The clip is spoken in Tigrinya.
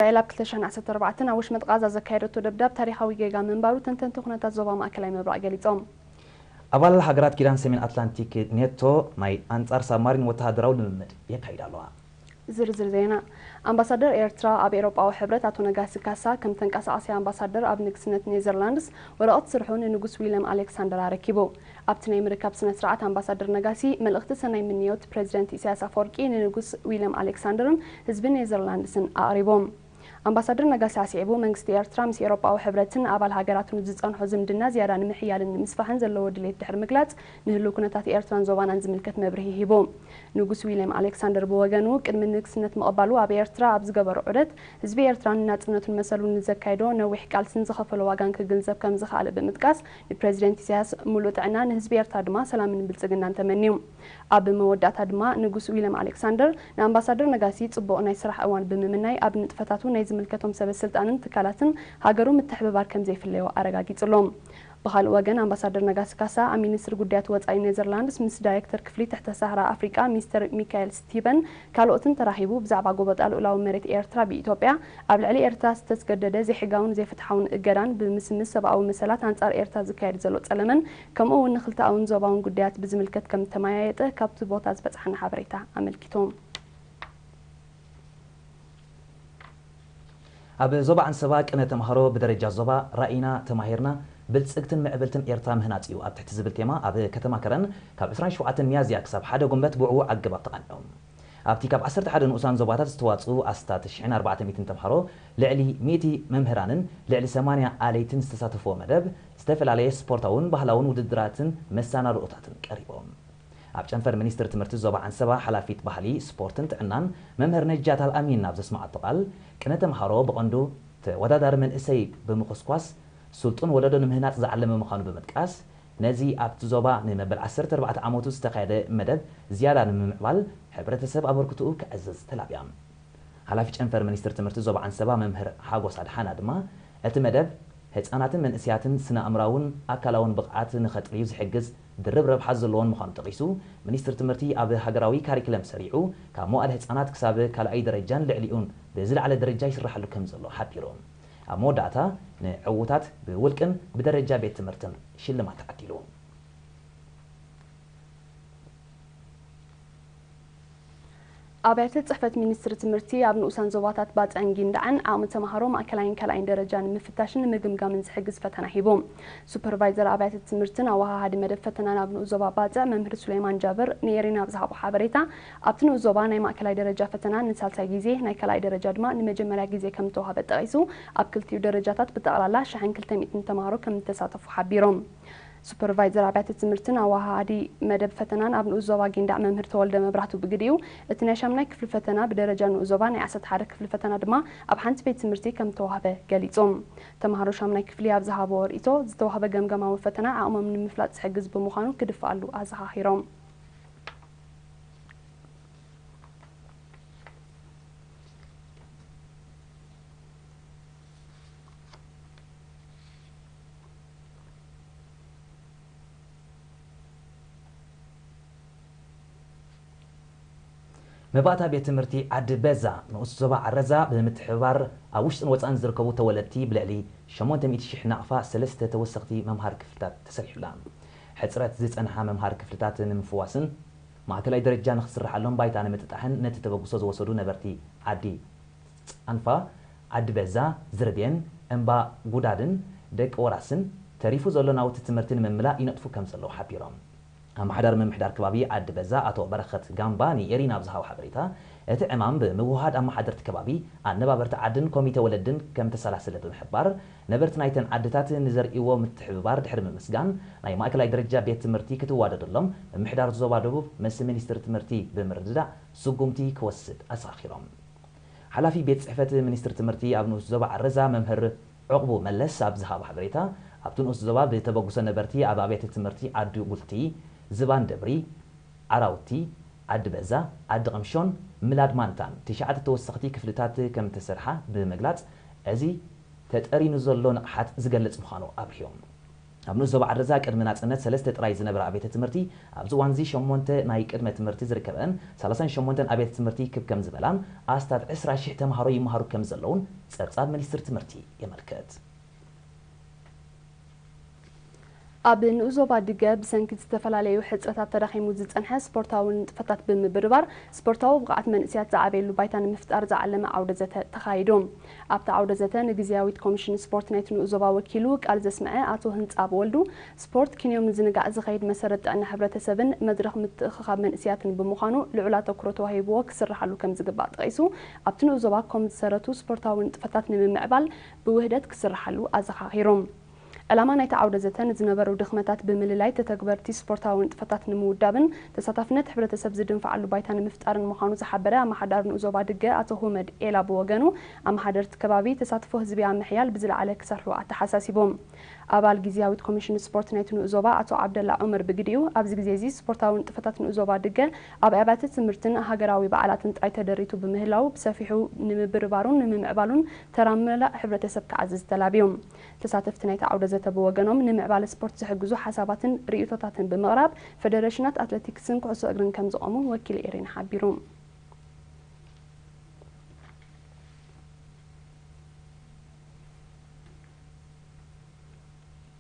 እስራኤል ኣብ ክልተ ሽሕን ዓሰርተ ኣርባዕተን ኣብ ወሽመጥ ቓዛ ዘካየደቶ ደብዳብ ታሪኻዊ ጌጋ ምንባሩ ተንተንቲ ኩነታት ዞባ ማእከላይ ምብራቕ ገሊጾም። ኣባል ሃገራት ኪዳን ሰሜን ኣትላንቲክ ኔቶ ናይ ኣንጻር ሳብማሪን ወተሃደራዊ ልምምድ የካይዳ ኣለዋ። ዝርዝር ዜና። ኣምባሳደር ኤርትራ ኣብ ኤውሮጳዊ ሕብረት ኣቶ ነጋሲ ካሳ ከም ተንቀሳቓሲ ኣምባሳደር ኣብ ንግስነት ኔዘርላንድስ ወረቐት ስርሑ ንንጉስ ዊልያም ኣሌክሳንደር ኣረኪቡ። ኣብቲ ናይ ምርካብ ስነ ስርዓት ኣምባሳደር ነጋሲ መልእኽቲ ሰናይ ምንዮት ፕሬዚደንት ኢሳያስ ኣፈወርቂ ንንጉስ ዊልያም ኣሌክሳንደርን ህዝቢ ኔዘርላንድስን ኣቕሪቦም። ኣምባሳደር ነጋሲ ኣስዒቡ፣ መንግስቲ ኤርትራ ምስ ኤውሮጳዊ ሕብረትን ኣባል ሃገራቱን ዝጸንሖ ዝምድና ዝያዳ ንምሕያልን ንምስፋሕን ዘለዎ ድሌት ድሕሪ ምግላጽ፣ ንህልው ኩነታት ኤርትራን ዞባናን ዝምልከት መብርሂ ሂቡ። ንጉስ ዊልያም ኣሌክሳንደር ብወገኑ፣ ቅድሚ ንግስነት ምቕባሉ ኣብ ኤርትራ ኣብ ዝገበሮ ዑደት፣ ህዝቢ ኤርትራ ንናጽነቱን መሰሉን ንዘካየዶ ነዊሕ ቃልስን ዝኸፈሎ ዋጋን ክግንዘብ ከም ዝኸኣለ ብምጥቃስ፣ ንፕረዚደንት ኢሳያስ ምሉእ ጥዕና፣ ንህዝቢ ኤርትራ ድማ ሰላምን ብልጽግናን ተመንዩ። ኣብ መወዳእታ ድማ ንጉስ ዊልያም ኣሌክሳንደር ንኣምባሳደር ነጋሲ ጽቡቕ ናይ ስራሕ እዋን ብምምናይ፣ ኣብ ንጥፈታቱ ናይ ዝምልከቶም ሰበ ስልጣንን ትካላትን ሃገሩ ምትሕብባር ከም ዘይፍለዮ ኣረጋጊጹሎም። ብኻልእ ወገን ኣምባሳደር ነጋሲ ካሳ ኣብ ሚኒስትሪ ጉዳያት ወጻኢ ኔዘርላንድስ ምስ ዳይሬክተር ክፍሊ ትሕተ ሳህራ ኣፍሪቃ ሚስተር ሚካኤል ስቲቨን ካልኦትን ተራኺቡ ብዛዕባ ጎበጣ ልኡላዊ መሬት ኤርትራ ብኢትዮጵያ ኣብ ልዕሊ ኤርትራ ዝተስገደደ ዘይሕጋውን ዘይፍትሓውን እገዳን ብምስምስ ሰብኣዊ መሰላት ኣንጻር ኤርትራ ዝካየድ ዘሎ ጸለመን ከምኡ እውን ንክልተኣውን ዞባውን ጉዳያት ብዝምልከት ከም ተመያየጠ ካብቲ ቦታ ዝበጽሓና ሓበሬታ ኣመልኪቱ። ኣብ ዞባ ዓንሰባ ቅነ ተምሃሮ ብደረጃ ዞባ ራኢና ተማሂርና ብልጽግትን ምዕብልትን ኤርትራ ምህናጽ እዩ ኣብ ትሕቲ ዝብል ቴማ ኣብ ከተማ ከረን ካብ ዕስራን ሸውዓተን ሚያዝያ ክሳብ ሓደ ጉንበት ብዕዉዕ ኣገባብ ተቓኒዑ። ኣብቲ ካብ ዓሰርተ ሓደ ንኡሳን ዞባታት ዝተዋጽኡ ኣስታት ሽሕን ኣርባዕተ ሚእትን ተምሃሮ ልዕሊ ሚእቲ መምህራንን ልዕሊ ሰማንያ ኣለይትን ዝተሳተፍዎ መደብ ዝተፈላለየ ስፖርታውን ባህላውን ውድድራትን መሰናድኦታትን ቀሪቦም። ኣብ ጨንፈር ሚኒስትር ትምህርቲ ዞባ ዓንሰባ ሓላፊት ባህሊ፣ ስፖርትን ጥዕናን መምህር ነጃት ኣልኣሚን ኣብ ዘስመዓቶ ቃል፣ ቅነ ተምሃሮ ብቐንዱ ተወዳዳሪ መንእሰይ ብምኹስኳስ ስልጡን ወለዶ ንምህናጽ ዝዓለመ ምዃኑ ብምጥቃስ፣ ነዚ ኣብቲ ዞባ ንመበል ዓሰርተ ኣርባዕተ ዓመቱ ዝተኻየደ መደብ ዝያዳ ንምምዕባል ሕብረተሰብ ኣበርክትኡ ከዕዝዝ ተላብያ። ሓላፊ ጨንፈር ሚኒስትር ትምህርቲ ዞባ ዓንሰባ መምህር ሓጎስ ኣድሓና ድማ፣ እቲ መደብ ህጻናትን መንእሰያትን ስነ ኣእምራውን ኣካላውን ብቕዓት ንኸጥርዩ ዝሕግዝ ድርብ ረብሓ ዘለዎን ምዃኑ ጠቒሱ፣ ሚኒስትር ትምህርቲ ኣብ ሃገራዊ ካሪክለም ሰሪዑ ካብ መዋእለ ህጻናት ክሳብ ካልኣይ ደረጃን ልዕሊኡን ብዝለዓለ ደረጃ ይስራሓሉ ከም ዘሎ ሓቢሩ። ኣብ መወዳእታ ንዕዉታት ብውልቅን ብደረጃ ቤት ትምህርትን ሽልማት ተዓዲሉ። ኣብያተ ጽሕፈት ሚኒስትሪ ትምህርቲ ኣብ ንኡሳን ዞባታት ባጽዕን ጊንዳዕን ዓቕሚ ተምሃሮ ማእከላይን ካልኣይን ደረጃ ንምፍታሽን ንምግምጋምን ዝሕግዝ ፈተና ሂቡ። ሱፐርቫይዘር ኣብያተ ትምህርትን ኣወሃሃዲ መደብ ፈተናን ኣብ ንኡስ ዞባ ባጽዕ መምህር ሱሌማን ጃብር ንኤሪና ኣብ ዝሃቦ ሓበሬታ፣ ኣብቲ ንኡስ ዞባ ናይ ማእከላይ ደረጃ ፈተና ንሳልሳይ ግዜ፣ ናይ ካልኣይ ደረጃ ድማ ንመጀመርያ ግዜ ከም ዝተዋህበ ጠቒሱ፣ ኣብ ክልቲኡ ደረጃታት ብጠቕላላ ሽሕን ክልተ ሚእትን ተምሃሮ ከም ዝተሳተፉ ሓቢሮም። ሱፐርቫይዘር ኣብያተ ትምህርትን ኣወሃሃዲ መደብ ፈተናን ኣብ ንኡስ ዞባ ጊንዳዕ መምህር ተወልደ መብራህቱ ብግዲኡ፣ እቲ ናይ ሻምናይ ክፍሊ ፈተና ብደረጃ ንኡስ ዞባ፣ ናይ ዓሰርተ ሓደ ክፍሊ ፈተና ድማ ኣብ ሓንቲ ቤት ትምህርቲ ከም ዝተዋህበ ገሊጹ። ተምሃሮ ሻምናይ ክፍሊ ኣብ ዝሃብዎ ርእይቶ፣ ዝተዋህበ ገምገማዊ ፈተና ዓቕሞም ንምፍላጥ ዝሕግዝ ብምዃኑ ክድፍኣሉ ኣዘኻኺሮም። መባእታ ቤት ትምህርቲ ዓዲ በዛ ንኡስ ዞባ ዓረዛ ብምትሕብባር ኣብ ውሽጥን ወፃእን ዝርከቡ ተወለድቲ ብልዕሊ ሸሞንተ ሚእቲ ሽሕ ናቕፋ ሰለስተ ተወሰኽቲ መምሃሪ ክፍልታት ተሰሪሑላ። ሕፅረት ዝፀንሓ መምሃሪ ክፍልታት ንምፍዋስን ማእከላይ ደረጃ ንክስርሓሎም ባይታ ንምጥጣሕን ነቲ ተበግሶ ዝወሰዱ ነበርቲ ዓዲ ፃንፋ፣ ዓዲ በዛ፣ ዝርቤን፣ እምባ ጉዳድን ደቂ ወራስን ተሪፉ ዘሎ ናውቲ ትምህርቲ ንምምላእ ይነጥፉ ከም ዘለዉ ሓቢሮም። ኣመሓዳሪ ምምሕዳር ከባቢ ዓዲ በዛ ኣቶ በረኸት ጋምባ ንኤሪና ኣብ ዝሃቦ ሓበሬታ፣ እቲ ዕማም ብምውህሃድ ኣመሓደርቲ ከባቢ፣ ኣነባበርቲ ዓድን ኮሚተ ወለድን ከም ተሰላሰለ ብምሕባር፣ ነበርቲ ናይተን ዓድታት ንዘርእይዎ ምትሕብባር ድሕሪ ምምስጋን፣ ናይ ማእከላይ ደረጃ ቤት ትምህርቲ ክትዋደደሎም ምምሕዳር ዞባ ደቡብ ምስ ሚኒስትሪ ትምህርቲ ብምርድዳእ ስጉምቲ ክወስድ ኣዘኻኺሮም። ሓላፊ ቤት ጽሕፈት ሚኒስትሪ ትምህርቲ ኣብ ንኡስ ዞባ ዓረዛ መምህር ዕቑቡ መለስ ኣብ ዝሃቦ ሓበሬታ፣ ኣብቲ ንኡስ ዞባ ብተበግሶ ነበርቲ ኣብ ኣብያተ ትምህርቲ ዓዲ ጉልቲ፣ ዝባን ደብሪ፣ ዓራውቲ፣ ዓዲ በዛ፣ ዓዲ ቐምሾን ምላድ ማንታን ትሽዓተ ተወሰኽቲ ክፍልታት ከም እተሰርሓ ብምግላጽ፣ እዚ ተጠሪኑ ዘሎ ንቕሓት ዝገልጽ ምዃኑ ኣብሪሆም። ኣብ ንኡስ ዞባ ዓድረዛ ቅድሚ ናጽነት ሰለስተ ጥራይ ዝነበራ ኣብያተ ትምህርቲ ኣብዚ እዋንዚ ሸሞንተ ናይ ቅድመ ትምህርቲ ዝርከበን ሰላሳን ሸሞንተን ኣብያተ ትምህርቲ ክብ ከም ዝበላን ኣስታት ዕስራ ሽሕ ተምሃሮ ይመሃሩ ከም ዘለውን ጸብጻብ ሚኒስትሪ ትምህርቲ የመልክት። ኣብ ንኡስ ዞባ ድገ ብሰንኪ ዝተፈላለዩ ሕጽረታት ተዳኺሙ ዝጸንሐ ስፖርታዊ ንጥፈታት ብምብርባር ስፖርታዊ ብቕዓት መንእስያት ዝዓበየሉ ባይታ ንምፍጣር ዝዓለመ ዓውደ ዘተ ተኻይዱ። ኣብቲ ዓውደ ዘተ ንግዝያዊት ኮሚሽን ስፖርት ናይቲ ንኡስ ዞባ ወኪሉ ቃል ዘስምዐ ኣቶ ህንጻብ ወልዱ፣ ስፖርት ክንዮ ምዝንጋዕ ዝኸይድ መሰረት ጥዕና ሕብረተሰብን መድረኽ ምትእኽኻብ መንእስያትን ብምዃኑ ልዑል ኣተኩሮ ተዋሂብዎ ክስርሓሉ ከም ዝግባእ ጠቒሱ፣ ኣብቲ ንኡስ ዞባ ከም ዝሰረቱ ስፖርታዊ ንጥፈታት ንምምዕባል ብውህደት ክስርሓሉ ኣዘኻኺሩ። ዕላማ ናይቲ ዓውደ ዘተ ንዝነበሩ ድኽመታት ብምልላይ ተተግበርቲ ስፖርታዊ ንጥፈታት ንምውዳብን ተሳታፍነት ሕብረተሰብ ዝድንፍዓሉ ባይታ ንምፍጣርን ምዃኑ ዝሓበረ ኣመሓዳሪ ንኡስ ዞባ ድገ ኣቶ ሁመድ ኤላ ብወገኑ ኣመሓደርቲ ከባቢ ተሳትፎ ህዝቢ ኣብ ምሕያል ብዝለዓለ ክሰርሑ ኣተሓሳሲቦም። ኣባል ግዝያዊት ኮሚሽን ስፖርት ናይቲ ንኡስ ዞባ ኣቶ ዓብደላ ዑመር ብግዲኡ ኣብዚ ግዜ እዚ ስፖርታዊ ንጥፈታት ንኡስ ዞባ ድገ ኣብ ኣብያተ ትምህርትን ሃገራዊ በዓላትን ጥራይ ተደሪቱ ብምህላው ብሰፊሑ ንምብርባሩን ንምምዕባሉን ተራ መላእ ሕብረተሰብ ክዓዝዝ ተላብዮም። ተሳተፍቲ ናይቲ ዓውደ ዘተ ብወገኖም ንምዕባለ ስፖርት ዝሕግዙ ሓሳባትን ርእይቶታትን ብምቕራብ ፌደሬሽናት ኣትሌቲክስን ኩዕሶ እግርን ከም ዝቖሙ ወኪል ኤሬና ሓቢሩ።